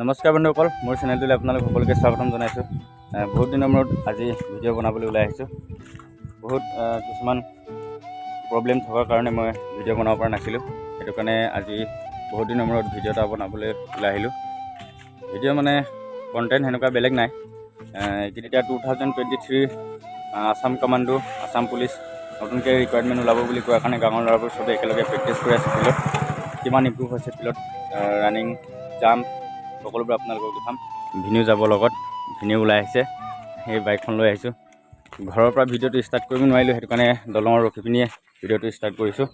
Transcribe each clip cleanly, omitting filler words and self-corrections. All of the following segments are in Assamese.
নমস্কাৰ বন্ধুসকল, মোৰ চেনেলটোলৈ আপোনালোক সকলোকে স্বাগতম জনাইছোঁ। বহুত দিনৰ মূৰত আজি ভিডিঅ' বনাবলৈ ওলাই আহিছোঁ। বহুত কিছুমান প্ৰব্লেম থকাৰ কাৰণে মই ভিডিঅ' বনাব পৰা নাছিলোঁ। সেইটো কাৰণে আজি বহুত দিনৰ মূৰত ভিডিঅ' এটা বনাবলৈ ওলাই আহিলোঁ। ভিডিঅ' মানে কণ্টেণ্ট সেনেকুৱা বেলেগ নাই। এতিয়া 2023 Assam commando, Assam police নতুনকৈ ৰিকুৱাৰমেণ্ট ওলাব বুলি কোৱাৰ কাৰণে গাঁৱৰ ল'ৰাবোৰ চবেই একেলগে প্ৰেক্টিছ কৰি আছে ফিল্ডত। কিমান ইম্প্ৰুভ হৈছে ফিল্ডত, ৰানিং, জাম্প সকলোবোৰ আপোনালোকক দেখাম। ভিনিও যাব লগত, ভিনিও ওলাই আহিছে, সেই বাইকখন লৈ আহিছোঁ। ঘৰৰ পৰা ভিডিঅ'টো ষ্টাৰ্ট কৰিব নোৱাৰিলোঁ, সেইটো কাৰণে দলঙত ৰখি পিনিয়ে ভিডিঅ'টো ষ্টাৰ্ট কৰিছোঁ।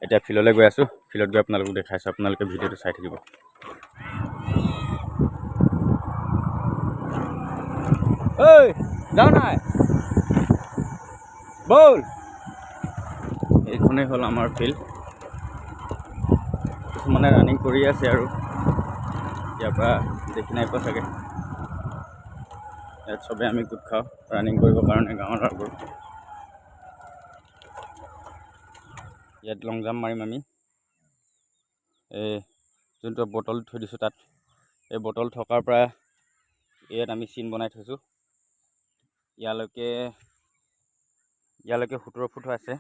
এতিয়া ফিল্ডলৈ গৈ আছোঁ, ফিল্ডত গৈ আপোনালোকক দেখাইছোঁ, আপোনালোকে ভিডিঅ'টো চাই থাকিব। ঐ যাওঁ নাই ব'ল। এইখনেই হ'ল আমাৰ ফিল্ড। কিছুমানে ৰানিং কৰি আছে আৰু ইয়াৰ পৰা দেখি নাই পোৱা চাগে। ইয়াত চবে আমি গোট খাওঁ ৰানিং কৰিবৰ কাৰণে গাঁৱৰ ল'ৰাবোৰ। ইয়াত লং জাম্প মাৰিম আমি। এই যোনটো বটল থৈ দিছোঁ তাত, এই বটল থকাৰ পৰা ইয়াত আমি চিন বনাই থৈছোঁ। ইয়ালৈকে 17 ফুট আছে,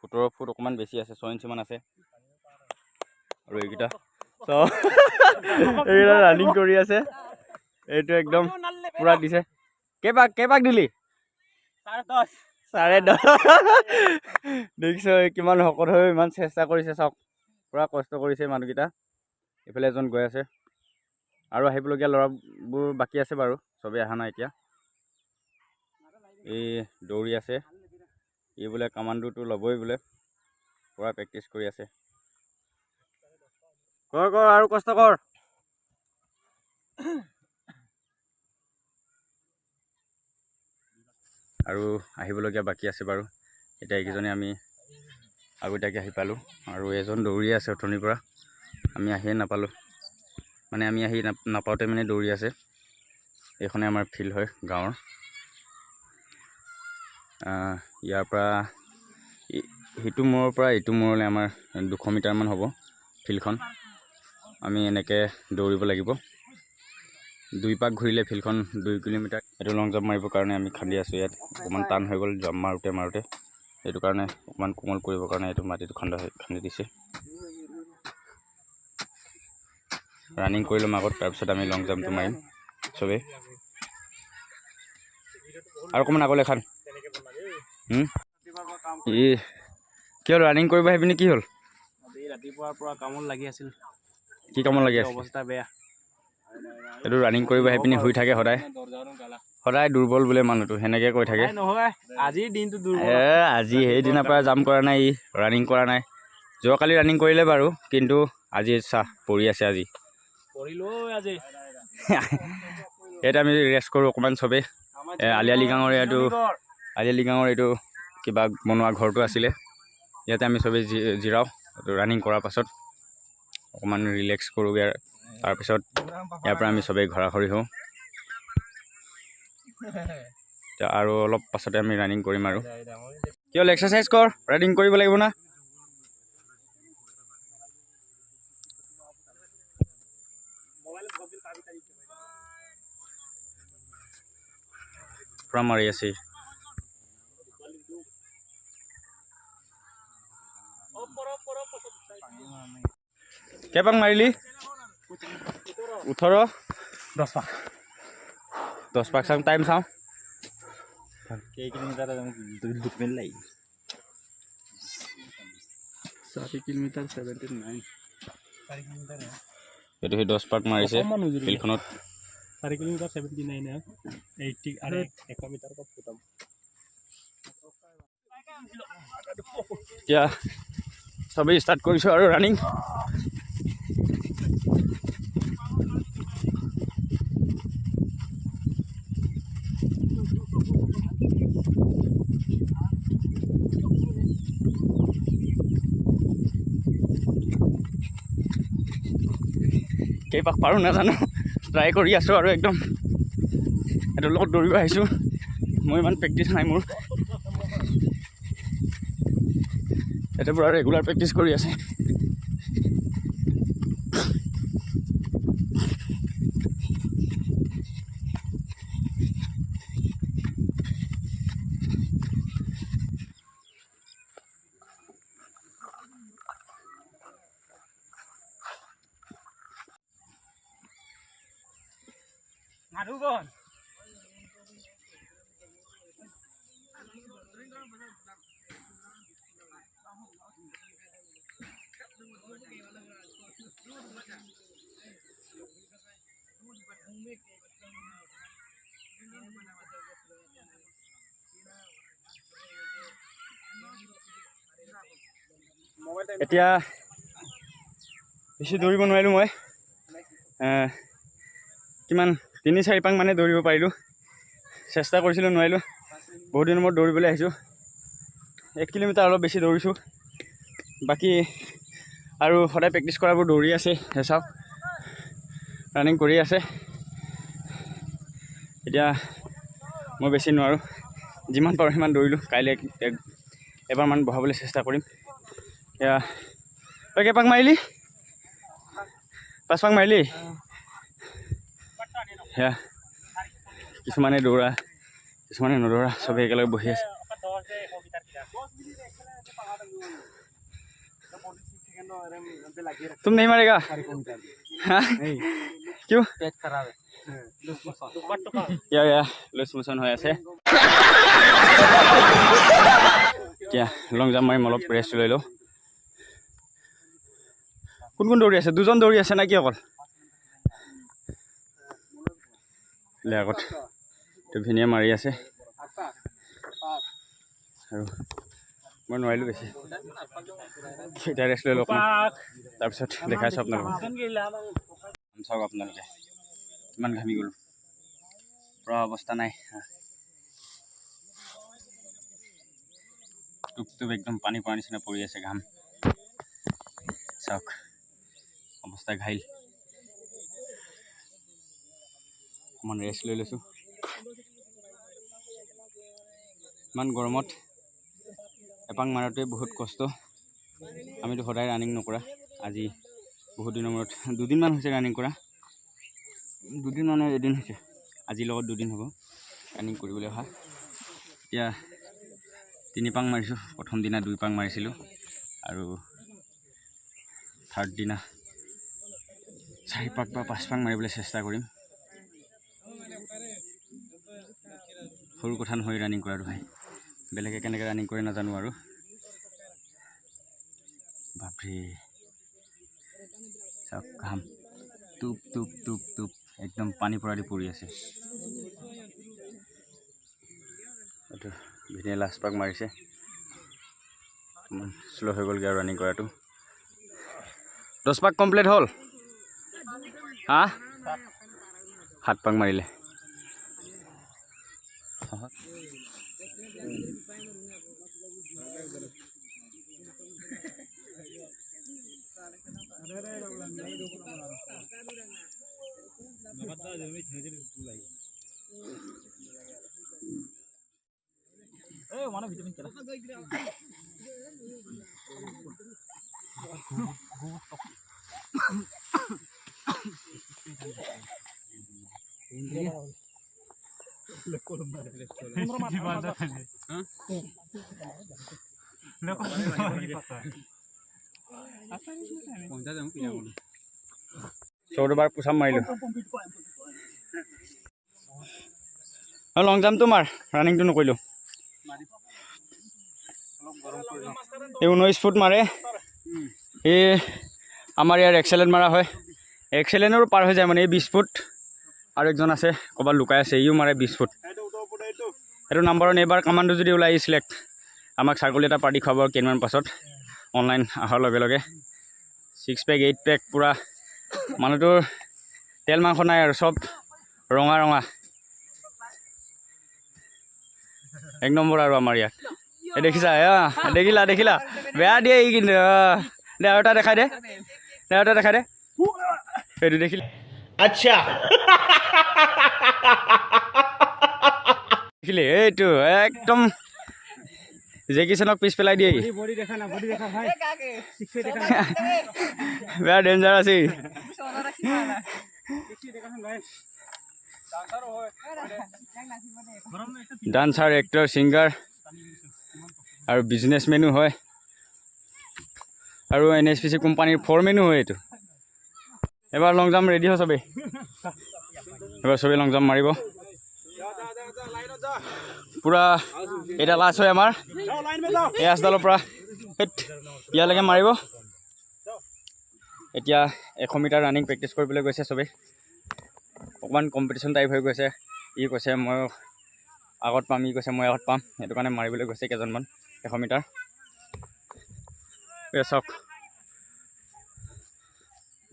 17 ফুট অকণমান বেছি আছে, 6 ইঞ্চিমান আছে। আৰু এইকেইটা এইকেইটা ৰানিং কৰি আছে। এইটো একদম পূৰা দিছে। কেইপাক দিলি? 10.5। দেখিছ কিমান শকত হৈ ইমান চেষ্টা কৰিছে, চাওক পূৰা কষ্ট কৰিছে মানুহকেইটা। এইফালে এজন গৈ আছে আৰু আহিবলগীয়া ল'ৰাবোৰ বাকী আছে বাৰু, চবেই অহা নাই এতিয়া। এই দৌৰি আছে, এই বোলে কামাণ্ডোটো ল'বই বোলে, পূৰা প্ৰেক্টিছ কৰি আছে। কৰ কৰ আৰু কষ্ট কৰ। আৰু আহিবলগীয়া বাকী আছে বাৰু। এতিয়া এইকেইজনে আমি আগতীয়াকৈ আহি পালোঁ আৰু এজন দৌৰি আছে অথনিৰ পৰা, আমি আহিয়ে নাপালোঁ। মানে আমি আহি নাপাওঁতে মানে দৌৰি আছে। এইখনে আমাৰ ফিল্ড হয় গাঁৱৰ। ইয়াৰ পৰা সিটো মূৰৰ পৰা ইটো মূৰলৈ আমাৰ 200 মিটাৰমান হ'ব ফিল্ডখন। আমি এনেকৈ দৌৰিব লাগিব। 2 পাক ঘূৰিলে ফিল্ডখন 2 কিলোমিটাৰ। এইটো লং জাম্প মাৰিবৰ কাৰণে আমি খান্দি আছোঁ। ইয়াত অকণমান টান হৈ গ'ল জাম্প মাৰোঁতে মাৰোঁতে, সেইটো কাৰণে অকণমান কোমল কৰিবৰ কাৰণে এইটো মাটিটো খান্দি দিছে। ৰানিং কৰি ল'ম আগত, তাৰপিছত আমি লং জাম্পটো মাৰিম চবেই। আৰু অকণমান আগলৈ খান। ই কি হ'ল, ৰানিং কৰিব আহি পিনি কি হ'ল? ৰাতিপুৱাৰ পৰা কামত লাগি আছিল। কি কামত লাগি আছিল? অৱস্থা বেয়া। এইটো ৰানিং কৰিব আহি পিনি শুই থাকে সদায়, সদায় দুৰ্বল বোলে মানুহটো, সেনেকৈ কৈ থাকে। নহয়, আজিৰ দিনটো দুৰ্বল। আজি সেইদিনাৰ পৰা জাম্প কৰা নাই, ই ৰানিং কৰা নাই। যোৱাকালি ৰানিং কৰিলে বাৰু, কিন্তু আজি চাহ পৰি আছে। আজি আজি ইয়াত আমি ৰেষ্ট কৰোঁ অকণমান চবেই। আলি গাঁৱৰ এইটো, আলি গাঁৱৰ এইটো কিবা বনোৱা ঘৰটো আছিলে, ইয়াতে আমি চবেই জিৰাওঁ। ৰানিং কৰাৰ পাছত অকণমান ৰিলেক্স কৰোঁগৈ, তাৰপিছত ইয়াৰ পৰা আমি চবেই ঘৰাঘৰি হওঁ। আৰু অলপ পাছতে আমি ৰানিং কৰিম। আৰু কি হ'ল, এক্সাৰচাইজ কৰ, ৰানিং কৰিব লাগিব না। পূৰা মাৰি আছে। কেইপাক মাৰিলি? 18, 10 পাক। 10 পাক চাওঁ, টাইম চাওঁ। 4 কিলোমিটাৰ 79। এইটো সি 10 পাক মাৰিছে ফিল্ডখনত। 4 কিলোমিটাৰ 79 80 আৰু 100 মিটাৰ খতম। এতিয়া চবেই ষ্টাৰ্ট কৰিছোঁ আৰু ৰানিং। কেইপাক পাৰোঁ নাজানো, ট্ৰাই কৰি আছোঁ আৰু একদম এইটোৰ লগত দৌৰিব আহিছোঁ। মই ইমান প্ৰেক্টিছ নাই মোৰ, ইয়াতে পূৰা ৰেগুলাৰ প্ৰেক্টিছ কৰি আছে। এতিয়া বেছি দৌৰিব নোৱাৰিলোঁ মই, কিমান 3-4 পাক মানে দৌৰিব পাৰিলোঁ। চেষ্টা কৰিছিলোঁ, নোৱাৰিলোঁ। বহুত দিনৰ মূৰত দৌৰিবলৈ আহিছোঁ। 1 কিলোমিটাৰ অলপ বেছি দৌৰিছোঁ। বাকী আৰু সদায় প্ৰেক্টিছ কৰাবোৰ দৌৰি আছে, চাওক ৰানিং কৰি আছে। এতিয়া মই বেছি নোৱাৰোঁ, যিমান পাৰোঁ সিমান দৌৰিলোঁ। কাইলৈ এবাৰমান বঢ়াবলৈ চেষ্টা কৰিম। এয়া তই কেইপাক মাৰিলি? 5 পাক মাৰিলি? সেয়া কিছুমানে দৌৰা, কিছুমানে নদৌৰা, চবেই একেলগে বহি আছে। तुम नहीं मारेगा? हाँ, क्यों? पेट खराब है। या या लूज मोशन হৈ আছে। এতিয়া লং জাম্প মাৰিম, অলপ ৰেষ্ট লৈ লওঁ। কোন কোন দৌৰি আছে? দুজন দৌৰি আছে নে কি অকল? আগত ভিনিয়ে মাৰি আছে আৰু মই নোৱাৰিলোঁ বেছি। এতিয়া ৰেষ্ট লৈ লওঁ, তাৰপিছত দেখাইছোঁ আপোনালোকক। চাওক আপোনালোকে কিমান ঘামি গ'লোঁ, পূৰা অৱস্থা নাই। টোপ টোপ একদম পানী পৰা নিচিনা পৰি আছে ঘাম। চাওক অৱস্থা ঘাইল। অকণমান ৰেষ্ট লৈ লৈছোঁ। ইমান গৰমত এপাক মাৰোঁতে বহুত কষ্ট। আমিতো সদায় ৰানিং নকৰা, আজি বহুত দিনৰ মূৰত দুদিনমান হৈছে ৰানিং কৰা। দুদিন মানে এদিন হৈছে, আজিৰ লগত দুদিন হ'ব ৰানিং কৰিবলৈ অহা। এতিয়া 3 পাক মাৰিছোঁ। প্ৰথম দিনা 2 পাক মাৰিছিলোঁ আৰু থাৰ্ড দিনা 4 পাক বা 5 পাক মাৰিবলৈ চেষ্টা কৰিম। সৰু কথা নহয় ৰানিং কৰাটো ভাই, বেলেগে কেনেকৈ ৰানিং কৰে নাজানো আৰু। বাপৰে চাওক ঘাম টোপ টোপ টোপ টোপ একদম পানী পৰা দি পৰি আছে। এইটো ভিনিয়ে লাষ্ট পাক মাৰিছে, অকণমান শ্ল' হৈ গ'লগৈ আৰু ৰানিং কৰাটো। 10 পাক কমপ্লিট হ'ল। হা, 7 পাক মাৰিলে। চৌধবাৰ পুচাপ মাৰিলোঁ। লং জাম্পটো মাৰ, ৰানিংটো নকৰিলোঁ। এই 19 ফুট মাৰে। এই আমাৰ ইয়াৰ এক্সেলেণ্ট মাৰা হয়, এক্সেলেণ্টৰো পাৰ হৈ যায় মানে এই 20 ফুট। আৰু একজন আছে ক'ৰবাত লুকাই আছে, ইও মাৰে 20 ফুট। এইটো নাম্বাৰ 1। এইবাৰ কামাণ্ডো যদি ওলাই চিলেক্ট, আমাক ছাগলী এটা পাৰ্টি খুৱাব কেইদিনমান পাছত অনলাইন অহাৰ লগে লগে। 6 পেক 8 পেক পূৰা মানুহটোৰ তেল মাংস নাই আৰু, চব ৰঙা ৰঙা। 1 নম্বৰ আৰু আমাৰ ইয়াত। এই দেখিছা, দেখিলা দেখিলা, বেয়া দিয়ে ই কিন্তু। দে আৰু এটা দেখাই দে, দে আৰু এটা দেখাই দে। সেইটো দেখিলি? আচ্ছা দেখিলি? এইটো একদম জেকি চেনক পিছ পেলাই দিয়ে। বেয়া ডেঞ্জাৰ আছে। ডান্সাৰ, এক্টৰ, ছিংগাৰ আৰু বিজনেছমেনো হয় আৰু NHPC কোম্পানীৰ ফৰমেনো হয় এইটো। এবাৰ লং জাম্প ৰেডি হৈ চবেই। এবাৰ চবেই লং জাম্প মাৰিব। পূৰা এতিয়া লাষ্ট হয় আমাৰ এই আঁচডালৰ পৰা ইয়ালৈকে মাৰিব। এতিয়া 100 মিটাৰ ৰানিং প্ৰেক্টিছ কৰিবলৈ গৈছে চবেই। অকণমান কম্পিটিশ্যন টাইপ হৈ গৈছে। ই কৈছে মই আগত পাম, ই কৈছে মই আগত পাম, সেইটো কাৰণে মাৰিবলৈ গৈছে কেইজনমান 100 মিটাৰ। এই চাওক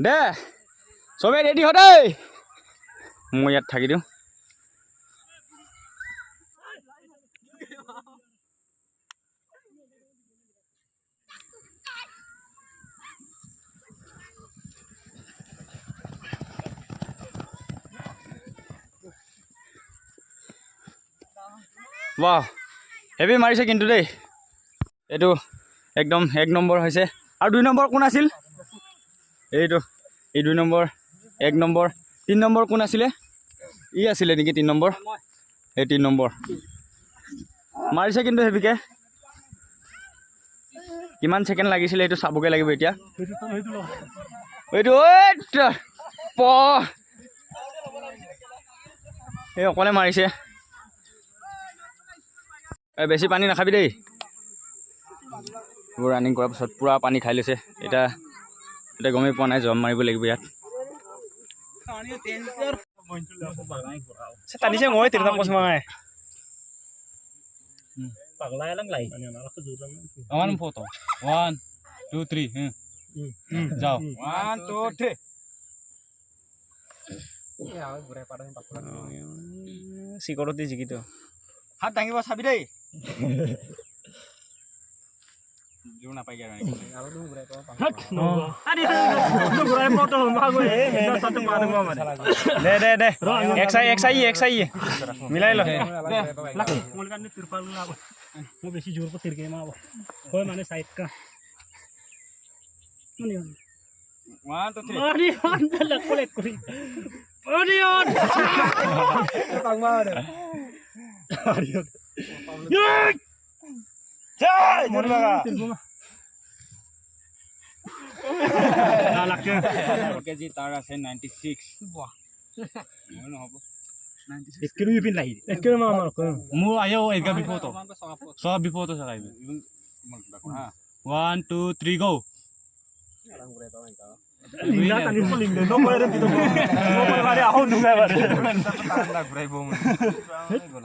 দে, চবেই ৰেডি হ দেই। মই ইয়াত থাকি দিওঁ। বাহ, হেভি মাৰিছে কিন্তু দেই। এইটো একদম 1 নম্বৰ হৈছে। আৰু 2 নম্বৰ কোন আছিল? এইটো এই 2 নম্বৰ, 1 নম্বৰ, 3 নম্বৰ কোন আছিলে? ই আছিলে নেকি 3 নম্বৰ? এই 3 নম্বৰ মাৰিছে কিন্তু হেভিকে। কিমান ছেকেণ্ড লাগিছিলে এইটো চাবগৈ লাগিব এতিয়া। এইটো প এই অকলে মাৰিছে। এই বেছি পানী নাখাবি দেই। এইবোৰ ৰানিং কৰাৰ পাছত পূৰা পানী খাই লৈছে। এতিয়া এতিয়া গমেই পোৱা নাই, জম মাৰিব লাগিব ইয়াত। চিকৰতে জিকিত হাত দাঙিব চাবি দেই। জোৰ নাপায়গৈ আৰু। দে দে দে, এক চাই এক চাই এক চাই মিলাই ল। বেছি জোৰ হয় মানে চাইড কা 1 2 3 কেজি তাৰ আছে 96। নহ'ব। মোৰ আয়ো এগা বিপদ সব বিপদ চাগাইবে। 1 2 3 গো।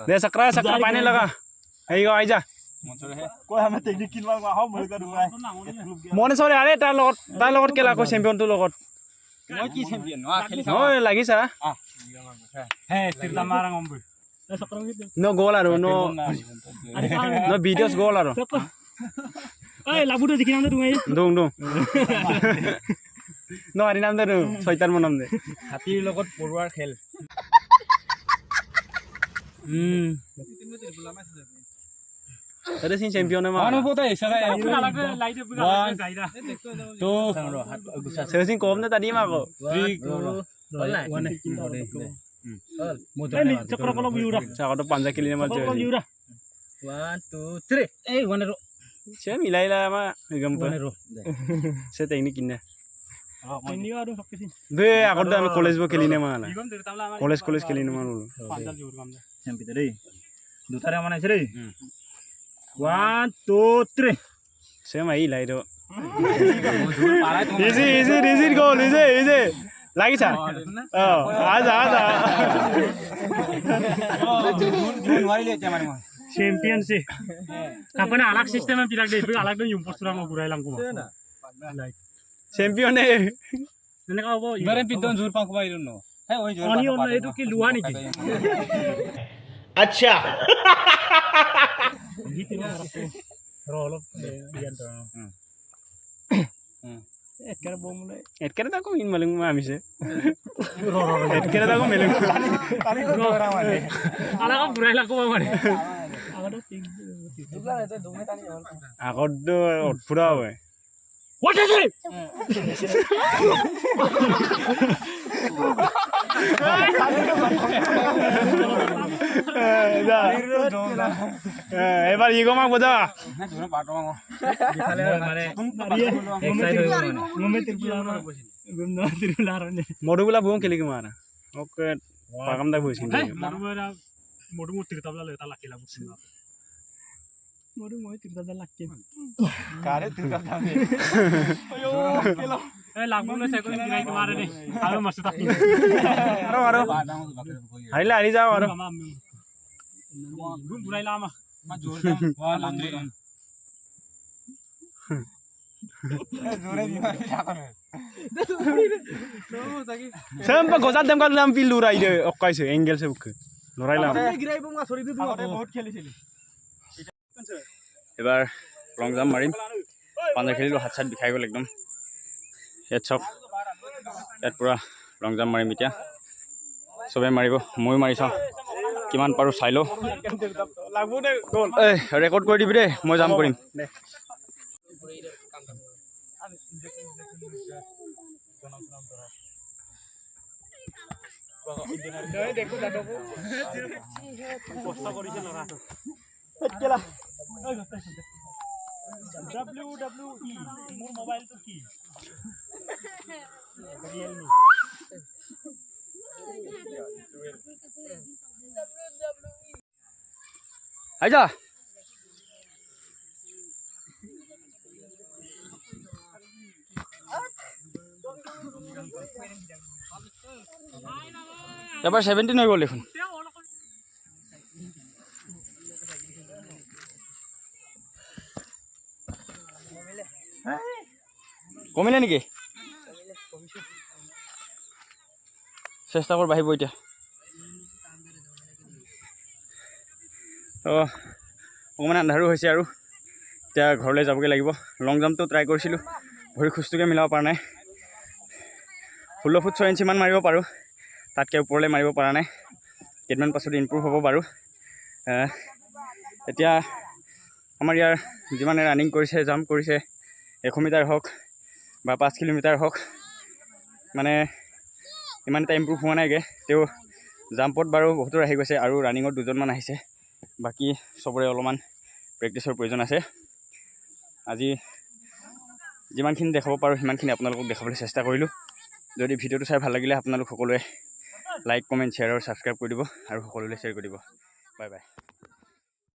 দে सकरा सकरा पानी लगा এই গো I যা। মনে চৰে আৰে তাৰ লগত কেলা কৈ চেম্পিয়নটোৰ লগত। মই কি চেম্পিয়ন নহয় লাগিছা ন গ'ল আৰু ন ন ভিডিঅ'ছ গ'ল আৰু দুং দুং ন হাৰি নাম দে ছয়টাৰ মান নাম দে। হাতীৰ লগত পৰুৱাৰ খেল। তাতে চেম্পিয়ন কম নে তাদিম আকৌ পাঞ্জা খেলি মিলাই আমাৰ টেকনিক কিনে দে। আগতে আমি কলেজ খেলি নে মানে কলেজ কলেজ খেলি নে মানে দুটাৰে বনাইছে দেই। 1 2 3 সেম আহি লাই ro easy easy easy goal easy easy লাগিছা। অ আজা আজা চেম্পিয়ন সে আপনি আলাগ সিস্টেম পিলাক দে আলাগ দে ইম্পোস্টার মো ঘুরাই লাঙ্গো চেম্পিয়ন এ এনেকা হ'ব। ইবাৰে পিতন জোৰ পাক পাইলো ন হে ওই জোৰ অনি অন এইটো কি লোহা নেকি? আচ্ছা এটকেৰে তাকো ইন মালিং আমিছে এটকেৰে তাকো মেলিং আলাগা ঘুৰাই লাগো মানে আগত ফুৰা হয়। এবাৰ ই গমাক বুজা মধুগুলা বহু খেলি কিমান ওকে পাকাম দা বইছিল মরু মু তিরতাবলা লেতা লাকিলা বুসিন মরু মই তিরতাবলা লাকি কারে তিরতাবলা আয়ো কেলা এ লাগবো না সাইকেল গিরাই মারে রে আরো মারছে তাকি আরো আরো হারিলে হারি যাও আরো ঘুম বুড়াইলা আমা মা জোর দাম 1 2 3 জোরে বিমারি থাকনে সেম গজাত দেম কাটলাম পিল লুরাই দে অকাইছে এঙ্গেল সে বুক লরাইলাম বহুত খেলিছিলি। এবাৰ লং জাম্প মাৰিম। পাঞ্জা খেলিলোঁ, হাত চাত বিষাই গ'ল একদম। ইয়াত চাওক, ইয়াত পূৰা লং জাম্প মাৰিম এতিয়া। চবেই মাৰিব, ময়ো মাৰি চাওঁ কিমান পাৰোঁ, চাই লওঁ। এই ৰেকৰ্ড কৰি দিবি দেই, মই জাম্প কৰিম। কষ্ট কৰিছে ল'ৰাটো। ডাব্লিউ ডাব্লিউ ই মোৰ মোবাইলটো কি ৰিয়েলমি। আহি যা। এবাৰ 17 হৈ গ'ল দেখোন। কমিলে নেকি? চেষ্টা কৰ, বাঢ়িব এতিয়া। তো অকণমান আন্ধাৰো হৈছে আৰু এতিয়া ঘৰলৈ যাবগৈ লাগিব। লং জাম্পটো ট্ৰাই কৰিছিলোঁ, ভৰি খোজটোকে মিলাব পৰা নাই। 16 ফুট 6 ইঞ্চিমান মাৰিব পাৰোঁ, তাতকৈ ওপৰলৈ মাৰিব পৰা নাই। কেইদিনমান পাছত ইম্প্ৰুভ হ'ব বাৰু। এতিয়া আমাৰ ইয়াৰ যিমানে ৰানিং কৰিছে, জাম্প কৰিছে, 100 মিটাৰ হওক বা 5 কিলোমিটাৰ হওক, মানে ইমান এটা ইম্প্ৰুভ হোৱা নাইগৈ। তেওঁ জাম্পত বাৰু বহুতৰ আহি গৈছে আৰু ৰানিঙত দুজনমান আহিছে। বাকী চবৰে অলপমান প্ৰেক্টিছৰ প্ৰয়োজন আছে। আজি যিমানখিনি দেখাব পাৰোঁ সিমানখিনি আপোনালোকক দেখাবলৈ চেষ্টা কৰিলোঁ। যদি ভিডিঅ'টো চাই ভাল লাগিলে আপোনালোক সকলোৱে লাইক, কমেণ্ট, শ্বেয়াৰ আৰু ছাবস্ক্ৰাইব কৰি দিব আৰু সকলোলৈ শ্বেয়াৰ কৰি দিব। Bye bye.